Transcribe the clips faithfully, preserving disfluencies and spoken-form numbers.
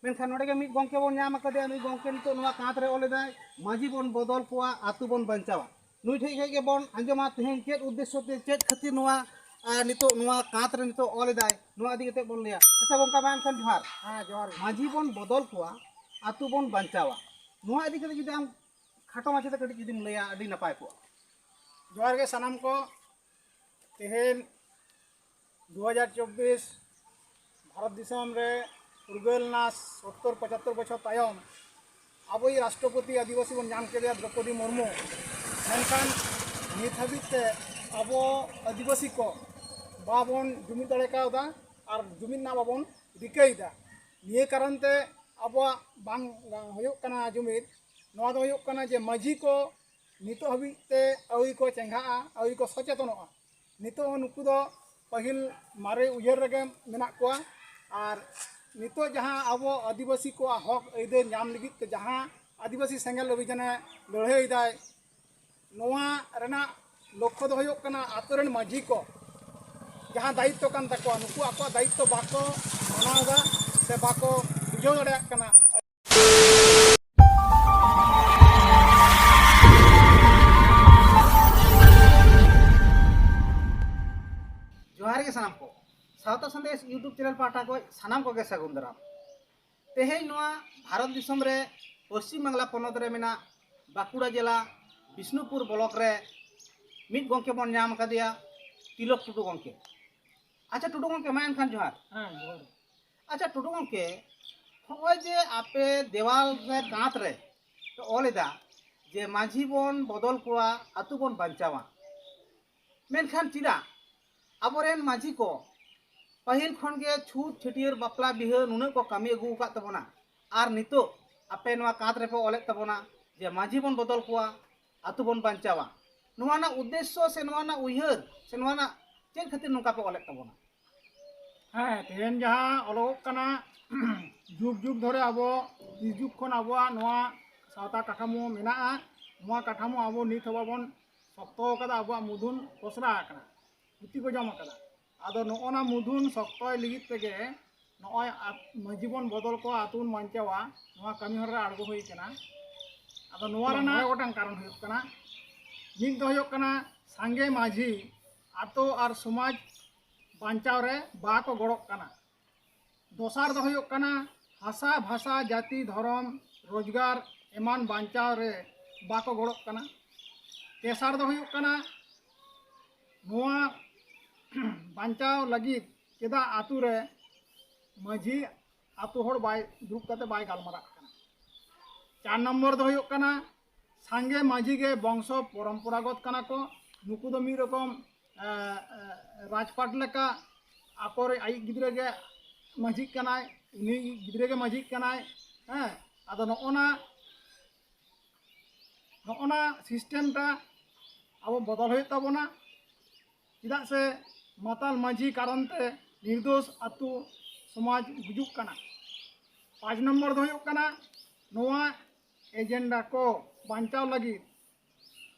ᱢᱮᱱᱠᱷᱟᱱ ᱱᱚᱰᱮ ᱜᱮ ᱢᱤᱫ ᱜᱚᱢᱠᱮ ᱵᱚᱱ ᱧᱟᱢ ᱟᱠᱟᱫᱮᱭᱟ᱾ ᱱᱩᱭ ᱜᱚᱢᱠᱮ ᱱᱤᱛᱚᱜ ᱱᱚᱣᱟ ᱠᱟᱸᱛ ᱨᱮ ᱚᱞ ᱮᱫᱟᱭ, "ᱢᱟᱹᱡᱷᱤ ᱵᱚᱱ ᱵᱚᱫᱚᱞ ᱠᱚᱣᱟ, ᱟᱹᱛᱩ ᱵᱚᱱ ᱵᱟᱧᱪᱟᱣᱟ᱾" ᱱᱩᱭ ᱴᱷᱮᱱ ᱠᱷᱚᱱ ᱜᱮᱵᱚᱱ ᱟᱸᱡᱚᱢᱟ ᱛᱮᱦᱮᱧ ᱪᱮᱫ ᱩᱫᱽᱫᱮᱥᱥᱚ ᱛᱮ, ᱪᱮᱫ ᱠᱷᱟᱹᱛᱤᱨ ᱱᱚᱣᱟ, ᱟᱨ ᱱᱤᱛᱚᱜ ᱱᱚᱣᱟ ᱠᱟᱸᱛ ᱨᱮ ᱱᱤᱛᱚᱜ ᱚᱞ ᱮᱫᱟᱭ, ᱱᱚᱣᱟ ᱤᱫᱤ ᱠᱟᱛᱮ ᱵᱚᱱ ᱞᱟᱹᱭᱟ᱾ ᱟᱪᱪᱷᱟ ᱜᱚᱢᱠᱮ, ᱢᱟ ᱮᱱᱠᱷᱟᱱ ᱡᱚᱦᱟᱨ᱾ ᱦᱮᱸ, ᱡᱚᱦᱟᱨ ᱜᱮ᱾ ᱢᱟᱹᱡᱷᱤ ᱵᱚᱱ ᱵᱚᱫᱚᱞ ᱠᱚᱣᱟ, ᱟᱹᱛᱩ ᱵᱚᱱ ᱵᱟᱧᱪᱟᱣᱟ, ᱱᱚᱣᱟ ᱤᱫᱤ ᱠᱟᱛᱮ ᱡᱩᱫᱤ ᱟᱢ ᱠᱷᱟᱴᱚ ᱢᱟᱪᱷᱟ ᱛᱮ ᱠᱟᱹᱴᱤᱡ ᱡᱩᱫᱤᱢ ᱞᱟᱹᱭᱟ, ᱟᱹᱰᱤ ᱱᱟᱯᱟᱭ ᱠᱚᱜᱼᱟ᱾ ᱡᱚᱦᱟᱨ ᱜᱮ ᱥᱟᱱᱟᱢ ᱠᱚ᱾ ᱛᱮᱦᱮᱧ ᱫᱩ ᱦᱟᱡᱟᱨ ᱪᱚᱵᱵᱤᱥ ᱵᱷᱟᱨᱚᱛ ᱫᱤᱥᱚᱢ ᱨᱮ ᱯᱷᱩᱨᱜᱟᱹᱞ ᱮᱱᱟ ᱥᱚᱛᱛᱚᱨ ᱯᱚᱸᱪᱟᱛᱛᱚᱨ ᱵᱚᱪᱷᱚᱨ ᱛᱟᱭᱚᱢ ᱟᱵᱚᱭᱤᱡ ᱨᱟᱥᱴᱨᱚᱯᱚᱛᱤ ᱟᱹᱫᱤᱵᱟᱹᱥᱤ ᱵᱚᱱ ᱧᱟᱢ ᱠᱮᱫᱮᱭᱟ, ᱫᱨᱚᱯᱚᱫᱤ ᱢᱩᱨᱢᱩ᱾ ᱢᱮᱱᱠᱷᱟᱱ ᱱᱤᱛ ᱦᱟᱹᱵᱤᱡ ᱛᱮ ᱟᱵᱚ ᱟᱹᱫᱤᱵᱟᱹᱥᱤ ᱠᱚ ᱵᱟᱵᱚᱱ ᱡᱩᱢᱤᱫ ᱫᱟᱲᱮ ᱠᱟᱣᱫᱟ ᱟᱨ ᱡᱩᱢᱤᱫ ᱨᱮᱱᱟᱜ ᱵᱟᱵᱚᱱ ᱨᱤᱠᱟᱹᱭᱮᱫᱟ᱾ ᱱᱤᱭᱟᱹ ᱠᱟᱨᱚᱱ ᱛᱮ ᱟᱵᱚᱣᱟᱜ ᱵᱟᱝ ᱦᱩᱭᱩᱜ ᱠᱟᱱᱟ ᱡᱩᱢᱤᱫ᱾ ᱱᱚᱣᱟ ᱫᱚ ᱦᱩᱭᱩᱜ ᱠᱟᱱᱟ ᱡᱮ ᱢᱟᱹᱡᱷᱤ ᱠᱚ ᱱᱤᱛᱚᱜ ᱦᱟᱹᱵᱤᱡ ᱛᱮ ᱟᱹᱣᱨᱤ ᱠᱚ ᱪᱮᱸᱜᱷᱟᱜᱼᱟ, ᱟᱹᱣᱨᱤ ᱠᱚ ᱥᱚᱪᱮᱛᱚᱱᱚᱜᱼᱟ᱾ ᱱᱤᱛᱚᱜ ᱦᱚᱸ ᱱᱩᱠᱩ ᱫᱚ ᱯᱟᱹᱦᱤᱞ ᱢᱟᱨᱮ ᱩᱭᱦᱟᱹᱨ ᱨᱮᱜᱮ ᱢᱮᱱᱟᱜ ᱠᱚᱣᱟ᱾ ᱟᱨ ᱱᱤᱛᱚᱜ ᱡᱟᱦᱟᱸ ᱟᱵᱚ ᱟᱹᱫᱤᱵᱟᱹᱥᱤ ᱠᱚᱣᱟᱜ ᱦᱚᱠ ᱟᱹᱭᱫᱟᱹᱨ ᱧᱟᱢ ᱞᱟᱹᱜᱤᱫ ᱛᱮ ᱡᱟᱦᱟᱸ ᱟᱹᱫᱤᱵᱟᱹᱥᱤ ᱥᱮᱸᱜᱮᱞ ᱚᱵᱷᱤᱡᱟᱱᱮ ᱞᱟᱹᱲᱦᱟᱹᱭ ᱫᱟᱭ, ᱱᱚᱣᱟ ᱨᱮᱱᱟᱜ ᱞᱚᱠᱠᱷᱚ ᱫᱚ ᱦᱩᱭᱩᱜ ᱠᱟᱱᱟ ᱟᱛᱳ ᱨᱮᱱ ᱢᱟᱹᱡᱷᱤ ᱠᱚ ᱡᱟᱦᱟᱸ ᱫᱟᱭᱤᱛᱛᱚ ᱠᱟᱱ ᱛᱟᱠᱚᱣᱟ, ᱱᱩᱠᱩ ᱟᱠᱚᱣᱟᱜ ᱫᱟᱭᱤᱛᱛᱚ ᱵᱟᱠᱚ ᱢᱟᱱᱟᱣ ᱮᱫᱟ ᱥᱮ ᱵᱟᱠᱚ ᱵᱩᱡᱷᱟᱹᱣ ᱫᱟᱲᱮᱭᱟᱜ ᱠᱟᱱᱟ᱾ ᱡᱚᱦᱟᱨ ᱜᱮ ᱥᱟᱱᱟᱢ ᱠᱚ᱾ ᱥᱟᱶᱛᱟ ᱥᱟᱸᱫᱮᱥ YouTube ᱪᱮᱱᱮᱞ ᱯᱟᱦᱴᱟ ᱠᱷᱚᱱ ᱥᱟᱱᱟᱢ ᱠᱚᱜᱮ ᱥᱟᱹᱜᱩᱱ ᱫᱟᱨᱟᱢ᱾ ᱛᱮᱦᱮᱧ ᱱᱚᱣᱟ ᱵᱷᱟᱨᱚᱛ ᱫᱤᱥᱚᱢ ᱨᱮ ᱯᱚᱥᱪᱤᱢ ᱵᱟᱝᱞᱟ ᱯᱚᱱᱚᱛ ᱨᱮ ᱢᱮᱱᱟᱜ ᱵᱟᱸᱠᱩᱲᱟ ᱡᱮᱞᱟ ᱵᱤᱥᱱᱩᱯᱩᱨ ᱵᱞᱚᱠ ᱨᱮ ᱢᱤᱫ ᱜᱚᱢᱠᱮ ᱵᱚᱱ ᱧᱟᱢ ᱟᱠᱟᱫᱮᱭᱟ, ᱛᱤᱞᱚᱠ ᱴᱩᱰᱩ ᱜᱚᱢᱠᱮ᱾ ᱟᱪᱪᱷᱟ ᱴᱩᱰᱩ ᱜᱚᱢᱠᱮ, ᱢᱟ ᱮᱱᱠᱷᱟᱱ ᱡᱚᱦᱟᱨ᱾ ᱦᱮᱸ, ᱡᱚᱦᱟᱨ᱾ ᱟᱪᱪᱷᱟ ᱴᱩᱰᱩ ᱜᱚᱢᱠᱮ, ᱱᱚᱜᱼᱚᱭ ᱡᱮ ᱟᱯᱮ ᱫᱮᱣᱟᱞ ᱨᱮ, ᱠᱟᱸᱛ ᱨᱮ ᱯᱮ ᱚᱞ ᱮᱫᱟ ᱡᱮ ᱢᱟᱹᱡᱷᱤ ᱵᱚᱱ ᱵᱚᱫᱚᱞ ᱠᱚᱣᱟ, ᱟᱹᱛᱩ ᱵᱚᱱ ᱵᱟᱧᱪᱟᱣᱟ, ᱢᱮᱱᱠᱷᱟᱱ ᱪᱮᱫᱟᱜ ᱟᱵᱚᱨᱮᱱ ᱢᱟᱹᱡᱷᱤ ᱠᱚ ᱯᱟᱹᱦᱤᱞ ᱠᱷᱚᱱ ᱜᱮ ᱪᱷᱩᱛ, ᱪᱷᱟᱹᱴᱭᱟᱹᱨ, ᱵᱟᱯᱞᱟ, ᱵᱤᱦᱟᱹ ᱱᱩᱱᱟᱹᱜ ᱠᱚ ᱠᱟᱹᱢᱤ ᱟᱹᱜᱩ ᱟᱠᱟᱫ ᱛᱟᱵᱚᱱᱟ, ᱟᱨ ᱱᱤᱛᱚᱜ ᱟᱯᱮ ᱱᱚᱣᱟ ᱠᱟᱸᱛ ᱨᱮᱯᱮ ᱚᱞᱮᱫ ᱛᱟᱵᱚᱱᱟ ᱡᱮ ᱢᱟᱹᱡᱷᱤ ᱵᱚᱱ ᱵᱚᱫᱚᱞ ᱠᱚᱣᱟ, ᱟᱹᱛᱩ ᱵᱚᱱ ᱵᱟᱧᱪᱟᱣᱟ? ᱱᱚᱣᱟ ᱨᱮᱱᱟᱜ ᱩᱫᱽᱫᱮᱥᱥᱚ ᱥᱮ ᱱᱚᱣᱟ ᱨᱮᱱᱟᱜ ᱩᱭᱦᱟᱹᱨ ᱥᱮ ᱱᱚᱣᱟ ᱨᱮᱱᱟᱜ ᱪᱮᱫ ᱠᱷᱟᱹᱛᱤᱨ ᱱᱚᱝᱠᱟ ᱯᱮ ᱚᱞᱮᱫ ᱛᱟᱵᱚᱱᱟ? ᱦᱮᱸ, ᱛᱮᱦᱮᱧ ᱡᱟᱦᱟᱸ ᱚᱞᱚᱜᱚᱜ ᱠᱟᱱᱟ, ᱡᱩᱜᱽ ᱡᱩᱜᱽ ᱫᱷᱚᱨᱮ ᱟᱵᱚ ᱛᱤᱥ ᱡᱩᱜᱽ ᱠᱷᱚᱱ ᱟᱵᱚᱣᱟᱜ ᱱᱚᱣᱟ ᱥᱟᱶᱛᱟ ᱠᱟᱴᱷᱟᱢᱳ ᱢᱮᱱᱟᱜᱼᱟ, ᱱᱚᱣᱟ ᱠᱟᱴᱷᱟᱢᱳ ᱟᱵᱚ ᱱᱤᱛ ᱦᱚᱸ ᱵᱟᱵᱚᱱ ᱥᱚᱠᱛᱚ ᱟᱠᱟᱫᱟ, ᱟᱵᱚᱣᱟᱜ ᱢᱩᱫᱷᱩᱱ ᱯᱚᱥᱨᱟ ᱟᱠᱟᱱᱟ, ᱜᱩᱛᱤ ᱠᱚ ᱡᱚᱢ ᱟᱠᱟᱫᱟ᱾ ᱟᱫᱚ ᱱᱚᱜᱼᱚ ᱱᱟ ᱢᱩᱫᱷᱩᱱ ᱥᱚᱠᱛᱚᱭ ᱞᱟᱹᱜᱤᱫ ᱛᱮᱜᱮ ᱱᱚᱜᱼᱚᱭ ᱟᱛ- ᱢᱟᱹᱡᱷᱤ ᱵᱚᱱ ᱵᱚᱫᱚᱞ ᱠᱚᱣᱟ, ᱟᱹᱛᱩ ᱵᱚᱱ ᱵᱟᱧᱪᱟᱣᱟ, ᱱᱚᱣᱟ ᱠᱟᱹᱢᱤ ᱦᱚᱨᱟ ᱨᱮ ᱟᱬᱜᱚ ᱦᱩᱭ ᱠᱟᱱᱟ᱾ ᱟᱫᱚ ᱱᱚᱣᱟ ᱨᱮᱱᱟᱜ ᱢᱚᱬᱮ ᱜᱚᱴᱟᱝ ᱠᱟᱨᱚᱱ ᱦᱩᱭᱩᱜ ᱠᱟᱱᱟ᱾ ᱢᱤᱫ ᱫᱚ ᱦᱩᱭᱩᱜ ᱠᱟᱱᱟ ᱥᱟᱸᱜᱮ ᱢᱟᱹᱡᱷᱤ ᱟᱛᱳ ᱟᱨ ᱥᱚᱢᱟᱡᱽ ᱵᱟᱧᱪᱟᱣ ᱨᱮ ᱵᱟᱠᱚ ᱜᱚᱲᱚᱜ ᱠᱟᱱᱟ᱾ ᱫᱚᱥᱟᱨ ᱫᱚ ᱦᱩᱭᱩᱜ ᱠᱟᱱᱟ ᱦᱟᱥᱟ, ᱵᱷᱟᱥᱟ, ᱡᱟᱹᱛᱤ, ᱫᱷᱚᱨᱚᱢ, ᱨᱳᱡᱽᱜᱟᱨ ᱮᱢᱟᱱ ᱵᱟᱧᱪᱟᱣ ᱨᱮ ᱵᱟᱠᱚ ᱜᱚᱲᱚᱜ ᱠᱟᱱᱟ᱾ ᱛᱮᱥᱟᱨ ᱫᱚ ᱦᱩᱭᱩᱜ ᱠᱟᱱᱟ ᱱᱚᱣᱟ ᱵᱟᱧᱪᱟᱣ ᱞᱟᱹᱜᱤᱫ ᱪᱮᱫᱟᱜ ᱟᱛᱳ ᱨᱮ ᱢᱟᱹᱡᱷᱤ ᱟᱛᱳ ᱦᱚᱲ ᱵᱟᱭ ᱫᱩᱲᱩᱵ ᱠᱟᱛᱮ ᱵᱟᱭ ᱜᱟᱞᱢᱟᱨᱟᱜ ᱠᱟᱱᱟ᱾ ᱪᱟᱨ ᱱᱚᱢᱵᱚᱨ ᱫᱚ ᱦᱩᱭᱩᱜ ᱠᱟᱱᱟ ᱥᱟᱸᱜᱮ ᱢᱟᱹᱡᱷᱤ ᱜᱮ ᱵᱚᱝᱥᱚ ᱯᱚᱨᱚᱢᱯᱚᱨᱟᱜᱚᱛ ᱠᱟᱱᱟ ᱠᱚ᱾ ᱱᱩᱠᱩ ᱫᱚ ᱢᱤᱫ ᱨᱚᱠᱚᱢ ᱮ, ᱮ, ᱨᱟᱡᱽᱯᱟᱴ ᱞᱮᱠᱟ ᱟᱠᱚᱨᱮ ᱟᱡ ᱜᱤᱫᱽᱨᱟᱹ ᱜᱮ ᱢᱟᱹᱡᱷᱤᱜ ᱠᱟᱱᱟᱭ, ᱩᱱᱤ ᱜᱤᱫᱽᱨᱟᱹ ᱜᱮ ᱢᱟᱹᱡᱷᱤᱜ ᱠᱟᱱᱟᱭ᱾ ᱦᱮᱸ, ᱟᱫᱚ ᱱᱚᱜᱼᱚ ᱱᱟ ᱱᱚᱜᱼᱚ ᱱᱟ ᱥᱤᱥᱴᱮᱢᱴᱟ ᱟᱵᱚ ᱵᱚᱫᱚᱞ ᱦᱩᱭᱩᱜ ᱛᱟᱵᱚᱱᱟ᱾ ᱪᱮᱫᱟᱜ ᱥᱮ ᱢᱟᱛᱟᱞ ᱢᱟᱹᱡᱷᱤ ᱠᱟᱨᱚᱱ ᱛᱮ ᱱᱤᱨᱫᱳᱥ ᱟᱹᱛᱩ ᱥᱚᱢᱟᱡᱽ ᱜᱩᱡᱩᱜ ᱠᱟᱱᱟ᱾ ᱯᱟᱸᱪ ᱱᱚᱢᱵᱚᱨ ᱫᱚ ᱦᱩᱭᱩᱜ ᱠᱟᱱᱟ ᱱᱚᱣᱟ ᱮᱡᱮᱱᱰᱟ ᱠᱚ ᱵᱟᱧᱪᱟᱣ ᱞᱟᱹᱜᱤᱫ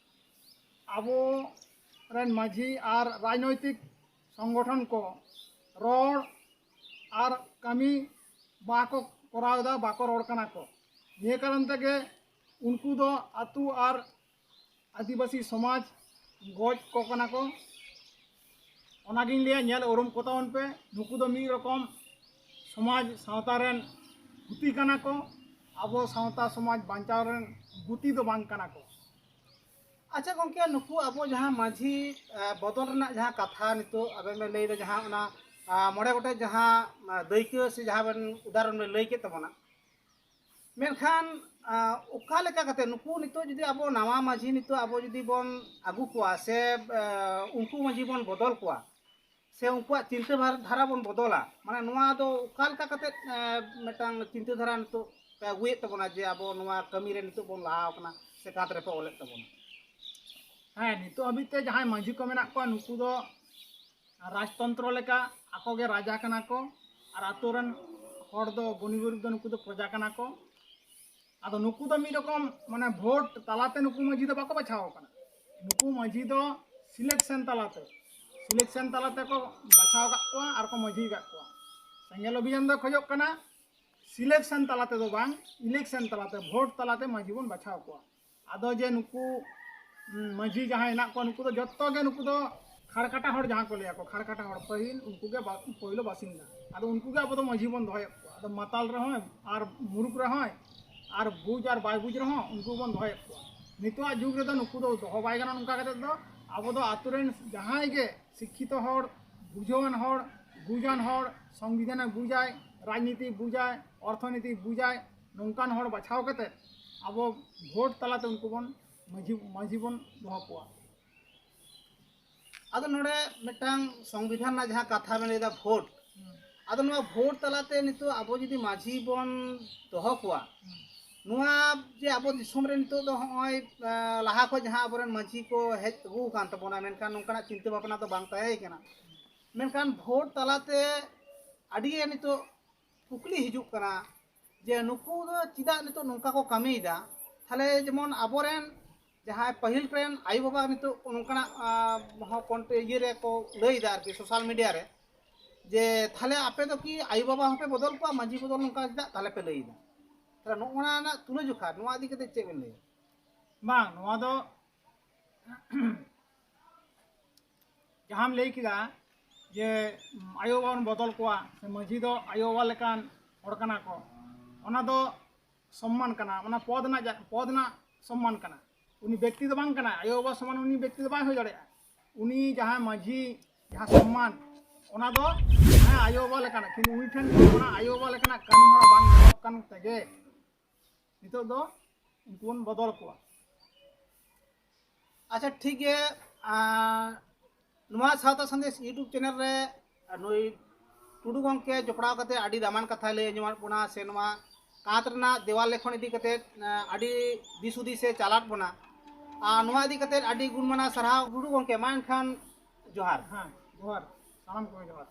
ᱟᱵᱚ ᱨᱮᱱ ᱢᱟᱹᱡᱷᱤ ᱟᱨ ᱨᱟᱡᱽᱱᱳᱭᱛᱤᱠ ᱥᱚᱝᱜᱚᱴᱷᱚᱱ ᱠᱚ ᱨᱚᱲ ᱟᱨ ᱠᱟᱹᱢᱤ ᱵᱟᱠᱚ ᱠᱚᱨᱟᱣ ᱮᱫᱟ, ᱵᱟᱠᱚ ᱨᱚᱲ ᱠᱟᱱᱟ ᱠᱚ᱾ ᱱᱤᱭᱟᱹ ᱠᱟᱨᱚᱱ ᱛᱮᱜᱮ ᱩᱱᱠᱩ ᱫᱚ ᱟᱹᱛᱩ ᱟᱨ ᱟᱹᱫᱤᱵᱟᱹᱥᱤ ᱥᱚᱢᱟᱡᱽ ᱜᱚᱡ ᱠᱚ ᱠᱟᱱᱟ ᱠᱚ᱾ ᱚᱱᱟᱜᱤᱧ ᱞᱟᱹᱭᱟ, ᱧᱮᱞ ᱩᱨᱩᱢ ᱠᱚ ᱛᱟᱵᱚᱱ ᱯᱮ᱾ ᱱᱩᱠᱩ ᱫᱚ ᱢᱤᱫ ᱨᱚᱠᱚᱢ ᱥᱚᱢᱟᱡᱽ ᱥᱟᱶᱛᱟ ᱨᱮᱱ ᱜᱩᱛᱤ ᱠᱟᱱᱟ ᱠᱚ, ᱟᱵᱚ ᱥᱟᱶᱛᱟ ᱥᱚᱢᱟᱡᱽ ᱵᱟᱧᱪᱟᱣ ᱨᱮᱱ ᱜᱩᱛᱤ ᱫᱚ ᱵᱟᱝ ᱠᱟᱱᱟ ᱠᱚ᱾ ᱟᱪᱪᱷᱟ ᱜᱚᱢᱠᱮ, ᱱᱩᱠᱩ ᱟᱵᱚ ᱡᱟᱦᱟᱸ ᱢᱟᱹᱡᱷᱤ ᱵᱚᱫᱚᱞ ᱨᱮᱱᱟᱜ ᱡᱟᱦᱟᱸ ᱠᱟᱛᱷᱟ ᱱᱤᱛᱚᱜ ᱟᱵᱮᱱ ᱵᱮᱱ ᱞᱟᱹᱭᱫᱟ, ᱡᱟᱦᱟᱸ ᱚᱱᱟ ᱢᱚᱬᱮ ᱜᱚᱴᱮᱡ ᱡᱟᱦᱟᱸ ᱫᱟᱹᱭᱠᱟᱹ ᱥᱮ ᱡᱟᱦᱟᱸ ᱵᱮᱱ ᱩᱫᱟᱦᱚᱨᱚᱱ ᱵᱮᱱ ᱞᱟᱹᱭ ᱠᱮᱫ ᱛᱟᱵᱚᱱᱟ, ᱢᱮᱱᱠᱷᱟᱱ ᱚᱠᱟ ᱞᱮᱠᱟ ᱠᱟᱛᱮ ᱱᱩᱠᱩ ᱱᱤᱛᱚᱜ ᱡᱩᱫᱤ ᱟᱵᱚ ᱱᱟᱣᱟ ᱢᱟᱹᱡᱷᱤ ᱱᱤᱛᱚᱜ ᱟᱵᱚ ᱡᱩᱫᱤ ᱵᱚᱱ ᱟᱹᱜᱩ ᱠᱚᱣᱟ ᱥᱮ ᱩᱱᱠᱩ ᱢᱟᱹᱡᱷᱤ ᱵᱚᱱ ᱵᱚᱫᱚᱞ ᱠᱚᱣᱟ ᱥᱮ ᱩᱱᱠᱩᱣᱟᱜ ᱪᱤᱱᱛᱟᱹ ᱵᱷᱟᱨ- ᱫᱷᱟᱨᱟ ᱵᱚᱱ ᱵᱚᱫᱚᱞᱟ, ᱢᱟᱱᱮ ᱱᱚᱣᱟ ᱫᱚ ᱚᱠᱟ ᱞᱮᱠᱟ ᱠᱟᱛᱮ ᱢᱤᱫᱴᱟᱝ ᱪᱤᱱᱛᱟᱹ ᱫᱷᱟᱨᱟ ᱱᱤᱛᱚᱜ ᱯᱮ ᱟᱹᱜᱩᱭᱮᱫ ᱛᱟᱵᱚᱱᱟ ᱡᱮ ᱟᱵᱚ ᱱᱚᱣᱟ ᱠᱟᱹᱢᱤ ᱨᱮ ᱱᱤᱛᱚᱜ ᱵᱚᱱ ᱞᱟᱦᱟ ᱟᱠᱟᱱᱟ ᱥᱮ ᱠᱟᱸᱛ ᱨᱮᱯᱮ ᱚᱞᱮᱫ ᱛᱟᱵᱚᱱᱟ? ᱦᱮᱸ, ᱱᱤᱛᱚᱜ ᱦᱟᱹᱵᱤᱡ ᱛᱮ ᱡᱟᱦᱟᱸᱭ ᱢᱟᱹᱡᱷᱤ ᱠᱚ ᱢᱮᱱᱟᱜ ᱠᱚᱣᱟ, ᱱᱩᱠᱩ ᱫᱚ ᱨᱟᱡᱽᱛᱚᱱᱛᱨᱚ ᱞᱮᱠᱟ ᱟᱠᱚ ᱜᱮ ᱨᱟᱡᱟ ᱠᱟᱱᱟ ᱠᱚ, ᱟᱨ ᱟᱛᱳ ᱨᱮᱱ ᱦᱚᱲ ᱫᱚ ᱜᱩᱱᱤ ᱜᱩᱨᱤᱵ ᱫᱚ ᱱᱩᱠᱩ ᱫᱚ ᱯᱨᱚᱡᱟ ᱠᱟᱱᱟ ᱠᱚ᱾ ᱟᱫᱚ ᱱᱩᱠᱩ ᱫᱚ ᱢᱤᱫ ᱨᱚᱠᱚᱢ ᱢᱟᱱᱮ ᱵᱷᱳᱴ ᱛᱟᱞᱟᱛᱮ ᱱᱩᱠᱩ ᱢᱟᱹᱡᱷᱤ ᱫᱚ ᱵᱟᱠᱚ ᱵᱟᱪᱷᱟᱣ ᱟᱠᱟᱱᱟ᱾ ᱱᱩᱠᱩ ᱢᱟᱹᱡᱷᱤ ᱫᱚ ᱥᱤᱞᱮᱠᱥᱮᱱ ᱛᱟᱞᱟᱛᱮ, ᱥᱤᱞᱮᱠᱥᱮᱱ ᱛᱟᱞᱟᱛᱮ ᱠᱚ ᱵᱟᱪᱷᱟᱣ ᱟᱠᱟᱫ ᱠᱚᱣᱟ ᱟᱨ ᱠᱚ ᱢᱟᱹᱡᱷᱤ ᱟᱠᱟᱫ ᱠᱚᱣᱟ᱾ ᱥᱮᱸᱜᱮᱞ ᱚᱵᱷᱤᱡᱟᱱ ᱫᱚ ᱠᱷᱚᱡᱚᱜ ᱠᱟᱱᱟ ᱥᱤᱞᱮᱠᱥᱚᱱ ᱛᱟᱞᱟ ᱛᱮᱫᱚ ᱵᱟᱝ, ᱤᱞᱮᱠᱥᱚᱱ ᱛᱟᱞᱟᱛᱮ, ᱵᱷᱳᱴ ᱛᱟᱞᱟᱛᱮ ᱢᱟᱹᱡᱷᱤ ᱵᱚᱱ ᱵᱟᱪᱷᱟᱣ ᱠᱚᱣᱟ᱾ ᱟᱫᱚ ᱡᱮ ᱱᱩᱠᱩ ᱩᱸ, ᱢᱟᱹᱡᱷᱤ ᱡᱟᱦᱟᱸᱭ ᱦᱮᱱᱟᱜ ᱠᱚᱣᱟ, ᱱᱩᱠᱩ ᱫᱚ ᱡᱚᱛᱚ ᱜᱮ, ᱱᱩᱠᱩ ᱫᱚ ᱠᱷᱟᱲᱠᱟᱴᱟ ᱦᱚᱲ ᱡᱟᱦᱟᱸ ᱠᱚ ᱞᱟᱹᱭᱟ ᱠᱚ, ᱠᱷᱟᱲᱠᱟᱴᱟ ᱦᱚᱲ ᱯᱟᱹᱦᱤᱞ, ᱩᱱᱠᱩ ᱜᱮ ᱵᱟ-, ᱯᱳᱭᱞᱳ ᱵᱟᱥᱤᱱᱫᱟ᱾ ᱟᱫᱚ ᱩᱱᱠᱩ ᱜᱮ ᱟᱵᱚ ᱫᱚ ᱢᱟᱹᱡᱷᱤ ᱵᱚᱱ ᱫᱚᱦᱚᱭᱮᱫ ᱠᱚᱣᱟ᱾ ᱟᱫᱚ ᱢᱟᱛᱟᱞ ᱨᱮᱦᱚᱸᱭ ᱟᱨ ᱢᱩᱨᱩᱠ ᱨᱮᱦᱚᱸᱭ ᱟᱨ ᱵᱩᱡᱽ ᱟᱨ ᱵᱟᱭ ᱵᱩᱡᱽ ᱨᱮᱦᱚᱸ ᱩᱱᱠᱩ ᱵᱚᱱ ᱫᱚᱦᱚᱭᱮᱫ ᱠᱚᱣᱟ᱾ ᱱᱤᱛᱚᱜᱟᱜ ᱡᱩᱜᱽ ᱨᱮᱫᱚ ᱱᱩᱠᱩ ᱫᱚ ᱫᱚᱦᱚ ᱵᱟᱭ ᱜᱟᱱᱚᱜᱼᱟ᱾ ᱱᱚᱝᱠᱟ ᱠᱟᱛᱮᱫ ᱫᱚ ᱟᱵᱚ ᱫᱚ ᱟᱛᱳ ᱨᱮᱱ ᱡᱟᱦᱟᱸᱭ ᱜᱮ ᱥᱤᱠᱠᱷᱤᱛᱚ ᱦᱚᱲ, ᱵᱩᱡᱷᱟᱹᱣᱟᱱ ᱦᱚᱲ, ᱵᱩᱡᱟᱱ ᱦᱚᱲ, ᱥᱚᱝᱵᱤᱫᱷᱟᱱᱮ ᱵᱩᱡᱟᱭ, ᱨᱟᱡᱽᱱᱤᱛᱤ ᱵᱩᱡᱟᱭ, ᱚᱨᱛᱷᱚᱱᱤᱛᱤ ᱵᱩᱡᱟᱭ, ᱱᱚᱝᱠᱟᱱ ᱦᱚᱲ ᱵᱟᱪᱷᱟᱣ ᱠᱟᱛᱮᱫ ᱟᱵᱚ ᱵᱷᱳᱴ ᱛᱟᱞᱟᱛᱮ ᱩᱱᱠᱩ ᱵᱚᱱ ᱢᱟᱹᱡᱷᱤ, ᱢᱟᱹᱡᱷᱤ ᱵᱚᱱ ᱫᱚᱦᱚ ᱠᱚᱣᱟ᱾ ᱟᱫᱚ ᱱᱚᱰᱮ ᱢᱤᱫᱴᱟᱝ ᱥᱚᱝᱵᱤᱫᱷᱟᱱ ᱨᱮᱱᱟᱜ ᱡᱟᱦᱟᱸ ᱠᱟᱛᱷᱟ ᱵᱮᱱ ᱞᱟᱹᱭᱫᱟ ᱵᱷᱳᱴ, ᱟᱫᱚ ᱱᱚᱣᱟ ᱵᱷᱳᱴ ᱛᱟᱞᱟᱛᱮ ᱱᱤᱛᱚᱜ ᱟᱵᱚ ᱡᱩᱫᱤ ᱢᱟᱹᱡᱷᱤ ᱵᱚᱱ ᱫᱚᱦᱚ ᱠᱚᱣᱟ, ᱱᱚᱣᱟ ᱡᱮ ᱟᱵᱚ ᱫᱤᱥᱚᱢ ᱨᱮ ᱱᱤᱛᱚᱜ ᱫᱚ ᱦᱚᱸᱜᱼᱚᱭ ᱞᱟᱦᱟ ᱠᱷᱚᱱ ᱡᱟᱦᱟᱸ ᱟᱵᱚᱨᱮᱱ ᱢᱟᱹᱡᱷᱤ ᱠᱚ ᱦᱮᱡ ᱟᱹᱜᱩ ᱟᱠᱟᱱ ᱛᱟᱵᱚᱱᱟ, ᱢᱮᱱᱠᱷᱟᱱ ᱱᱚᱝᱠᱟᱱᱟᱜ ᱪᱤᱱᱛᱟᱹ ᱵᱷᱟᱵᱽᱱᱟ ᱫᱚ ᱵᱟᱝ ᱛᱟᱦᱮᱸ ᱠᱟᱱᱟ᱾ ᱢᱮᱱᱠᱷᱟᱱ ᱵᱷᱳᱴ ᱛᱟᱞᱟᱛᱮ ᱟᱹᱰᱤ ᱜᱮ ᱱᱤᱛᱚᱜ ᱠᱩᱠᱞᱤ ᱦᱤᱡᱩᱜ ᱠᱟᱱᱟ ᱡᱮ ᱱᱩᱠᱩ ᱫᱚ ᱪᱮᱫᱟᱜ ᱱᱤᱛᱚᱜ ᱱᱚᱝᱠᱟ ᱠᱚ ᱠᱟᱹᱢᱤᱭᱮᱫᱟ? ᱛᱟᱦᱞᱮ ᱡᱮᱢᱚᱱ ᱟᱵᱚᱨᱮᱱ ᱡᱟᱦᱟᱸᱭ ᱯᱟᱹᱦᱤᱞ ᱨᱮᱱ ᱟᱭᱳᱼᱵᱟᱵᱟ ᱱᱤᱛᱚᱜ ᱱᱚᱝᱠᱟᱱᱟᱜ ᱦᱚᱸ ᱠᱚᱱᱴᱮ ᱤᱭᱟᱹ ᱨᱮᱠᱚ ᱞᱟᱹᱭᱫᱟ ᱟᱨᱠᱤ ᱥᱳᱥᱟᱞ ᱢᱤᱰᱤᱭᱟ ᱨᱮ, ᱡᱮ ᱛᱟᱦᱞᱮ ᱟᱯᱮ ᱫᱚ ᱠᱤ ᱟᱭᱳᱼᱵᱟᱵᱟ ᱦᱚᱸᱯᱮ ᱵᱚᱫᱚᱞ ᱠᱚᱣᱟ, ᱢᱟᱹᱡᱷᱤ ᱵᱚᱫᱚᱞ ᱱᱚᱝᱠᱟ ᱪᱮᱫᱟᱜ ᱛᱟᱦᱞᱮ ᱯᱮ ᱞᱟᱹᱭᱫᱟ? ᱛᱟᱦᱞᱮ ᱱᱚᱜᱼᱚ ᱱᱟ ᱨᱮᱱᱟᱜ ᱛᱩᱞᱟᱹᱡᱚᱠᱷᱟ ᱱᱚᱣᱟ ᱤᱫᱤ ᱠᱟᱛᱮ ᱪᱮᱫ ᱵᱮᱱ ᱞᱟᱹᱭᱟ? ᱵᱟᱝ, ᱱᱚᱣᱟ ᱫᱚ ᱡᱟᱦᱟᱸᱢ ᱞᱟᱹᱭ ᱠᱮᱫᱟ ᱡᱮ ᱟᱭᱳ ᱵᱟᱵᱟ ᱵᱚᱱ ᱵᱚᱫᱚᱞ ᱠᱚᱣᱟ ᱥᱮ ᱢᱟᱹᱡᱷᱤ ᱫᱚ ᱟᱭᱳ ᱵᱟᱵᱟ ᱞᱮᱠᱟᱱ ᱦᱚᱲ ᱠᱟᱱᱟ ᱠᱚ, ᱚᱱᱟ ᱫᱚ ᱥᱚᱢᱢᱟᱱ ᱠᱟᱱᱟ, ᱚᱱᱟ ᱯᱚᱫ ᱨᱮᱱᱟᱜ ᱡᱟ-, ᱯᱚᱫ ᱨᱮᱱᱟᱜ ᱥᱚᱢᱢᱟᱱ ᱠᱟᱱᱟ᱾ ᱩᱱᱤ ᱵᱮᱠᱛᱤ ᱫᱚ ᱵᱟᱝ ᱠᱟᱱᱟᱭ, ᱟᱭᱳ ᱵᱟᱵᱟ ᱥᱚᱢᱟᱱ ᱩᱱᱤ ᱵᱮᱠᱛᱤ ᱫᱚ ᱵᱟᱭ ᱦᱩᱭ ᱫᱟᱲᱮᱭᱟᱜᱼᱟ᱾ ᱩᱱᱤ ᱡᱟᱦᱟᱸ ᱢᱟᱹᱡᱷᱤ ᱡᱟᱦᱟᱸ ᱥᱚᱢᱢᱟᱱ, ᱚᱱᱟ ᱫᱚ ᱦᱮᱸ ᱟᱭᱳ ᱵᱟᱵᱟ ᱞᱮᱠᱟᱱᱟᱜ, ᱠᱤᱱᱛᱩ ᱩᱱᱤ ᱴᱷᱮᱱ ᱚᱱᱟ ᱟᱭᱳ ᱵᱟᱵᱟ ᱞᱮᱠᱟᱱᱟᱜ ᱠᱟᱹᱢᱤ ᱦᱚᱨᱟ ᱵᱟᱝ ᱧᱮᱞᱚᱜ ᱠᱟᱱ ᱛᱮᱜᱮ ᱱᱤᱛᱚᱜ ᱫᱚ ᱩᱱᱠᱩ ᱵᱚᱱ ᱵᱚᱫᱚᱞ ᱠᱚᱣᱟ᱾ ᱟᱪᱪᱷᱟ, ᱴᱷᱤᱠ ᱜᱮ᱾ ᱟᱨ ᱱᱚᱣᱟ ᱥᱟᱶᱛᱟ ᱥᱟᱸᱫᱮᱥ YouTube ᱪᱮᱱᱮᱞ ᱨᱮ ᱱᱩᱭ ᱴᱩᱰᱩ ᱜᱚᱢᱠᱮ ᱡᱚᱯᱲᱟᱣ ᱠᱟᱛᱮ ᱟᱹᱰᱤ ᱫᱟᱢᱟᱱ ᱠᱟᱛᱷᱟᱭ ᱞᱟᱹᱭ ᱟᱸᱡᱚᱢᱟᱫ ᱵᱚᱱᱟ, ᱥᱮ ᱱᱚᱣᱟ ᱠᱟᱸᱛ ᱨᱮᱱᱟᱜ ᱫᱮᱣᱟᱞ ᱞᱮᱠᱷᱚᱱ ᱤᱫᱤ ᱠᱟᱛᱮ ᱟᱹᱰᱤ ᱫᱤᱥ ᱦᱩᱫᱤᱥ ᱮ ᱪᱟᱞᱟᱫ ᱵᱚᱱᱟ᱾ ᱟᱨ ᱱᱚᱣᱟ ᱤᱫᱤ ᱠᱟᱛᱮ ᱟᱹᱰᱤ ᱜᱩᱱ ᱢᱟᱱᱟᱣ ᱥᱟᱨᱦᱟᱣ ᱴᱩᱰᱩ ᱜᱚᱢᱠᱮ᱾ ᱢᱟ ᱮᱱᱠᱷᱟᱱ ᱡᱚᱦᱟᱨ᱾ ᱦᱮᱸ, ᱡᱚᱦᱟᱨ, ᱥᱟᱱᱟᱢ ᱠᱚᱜᱮ ᱡᱚᱦᱟᱨ᱾